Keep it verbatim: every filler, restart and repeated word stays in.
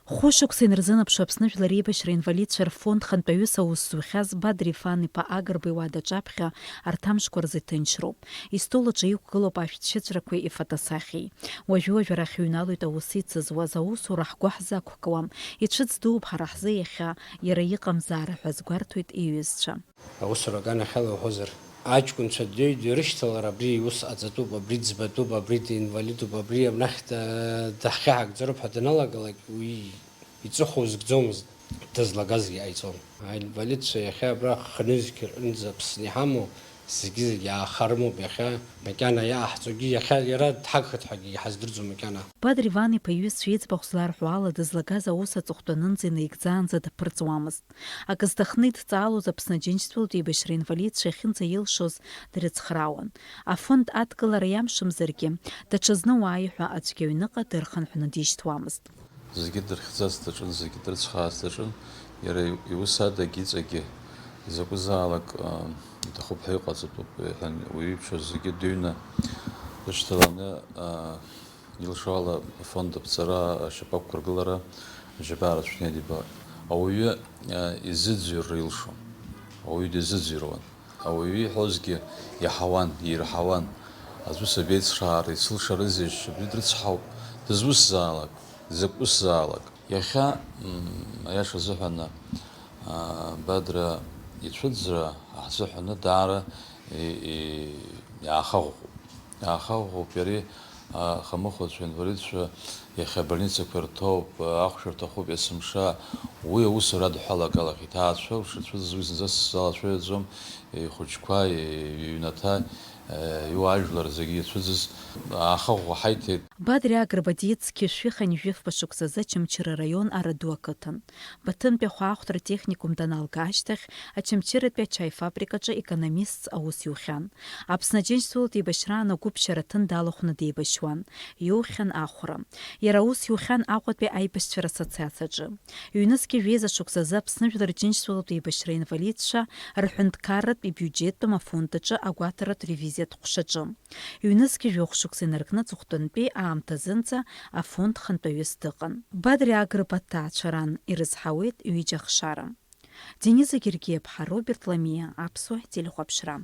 Хәышықәса инарзынаԥшуа Аԥсны Жәлар Реибашьра инвалидцәа рфонд хантәаҩыс аус зухьаз Бадри Фан-иԥа Агрба иуадаҿаԥхьа арҭ амшқәа рзы иҭынчроуп. Истол аҿы иқәгылоуп ашәҭшьыҵәрақәеи ифотосахьеи. Уажәы-уажәы арахь иҩналоит аус ицызуаз, аусура ҳгәы ҳзақәкуам. Ицәыӡ дууп ҳара ҳзы иахьа иара иҟамзаара ҳәа азгәарҭоит иҩызцәа. Аусура аганахьала уҳәозар, аҷкәынцәа дҩеи-дҩеи рышьҭалар, абри иус ҟаҵатәуп, абри ӡбатәуп, абри динвалидуп, абри абнахь да-, даҳхьаҳәагӡароуп ҳәа даналагалак, уи иҵыхәоу згӡомызт, дызлагазгьы ҟаиҵон. Аинвалидцәа иахьа абра хынҩажәи рҟынӡа Аԥсны иҳамоу зегьы-зегьы аахарымоуп, иахьа макьана иааҳҵогьы, иахьа иара дҳагхеит ҳәагьы иҳаздырӡом макьана. Бадри Ван-иԥа иҩызцәа иӡбахә зларҳәо ала, дызлагаз аус аҵыхәтәанынӡа инаигӡаанӡа дԥырҵуамызт. Акы зҭахны идҵаалоз Аԥсны Аџьынџьтәылатә еибашьра инвалидцәа иахьынӡаилшоз дрыцхраауан. Афонд адкылара иамшәымзаргьы, даҽазны уааи ҳәа аӡәгьы аҩныҟа дырхынҳәны дишьҭуамызт. Зегьы дырхьӡарц даҿын, зегьы дрыцхраарц даҿын, иара иус адагьы иҵегьы изакәызаалак, а, иҭахуп ҳәа иҟаҵатәуп, иҳәан, уаҩы иԥшәма зегьы дыҩны рышьҭаланы, а, илшо ала афонд аԥҵара ашьапы ақәыргылара аџьабаа рацәаны иадибалеит. Ауаҩы, а, изыӡырҩыр илшом, ауаҩы дизыӡырҩуан. Ауаҩы ииҳәозгьы иаҳауан, ирҳауан. Аӡәы сабеицхраара, исылшарызеишь, абри дрыцҳауп, дызусзаалак, закә усзаалак. Иахьа, м, аиаша азыҳәан, а, Бадра ицәыӡра ҳзыҳәаны даара и-, и-, иаахаӷәӷәоуп. Иаахаӷәӷәоуп иареи, а, ахамыхәацәа, инвалидцәа иахьа абольницақәа ирҭоуп, а, ахәшә рҭахуп есымша. Уи аусура адҳәалагалахьеит. Иҭаацәа ушацәыӡыз уи зынӡа сзалацәажәаӡом, ихәыҷқәа, иҩнаҭа, а, иуаажәлар зегьы ицәыӡыз аахаӷәӷәа ҳаиҭеит. Бадри Агрба диит зқьи жәшәи хынҩажәи фба шықәсазы Очамчыра араион Араду ақыҭан. Баҭымтәи ахәаахәҭра техникум даналга ашьҭахь, Очамчыратәи ачаи фабрикаҿы економистс аус иухьан. Аԥсны Аџьынџьтәылатә еибашьраан агәыԥшьара аҭын далахәны деибашьуан. Иухьан ахәра. Иара аус иухьан Аҟәатәи аибашьцәа рассоциациаҿы. Ҩнызқьи жәеиза шықәсазы Аԥсны Жәлар Џьынџьтәылатә еибашьра инвалидцәа рҳәынҭқарратә ибиуџьеттәым афонд аҿы агәаҭаратә ревизиатә ҟәшаҿы. Ҩнызқьи жәохә шықәса инаркны аҵыхәтәантәи аамҭазынӡа афонд хантәаҩыс дыҟан. Бадри Агрба аҭаацәаран ирызҳауеит ҩыџьа ахшара. Дениза Гергиаԥҳа, Роберт Ламиа, Аԥсуа телехәаԥшра.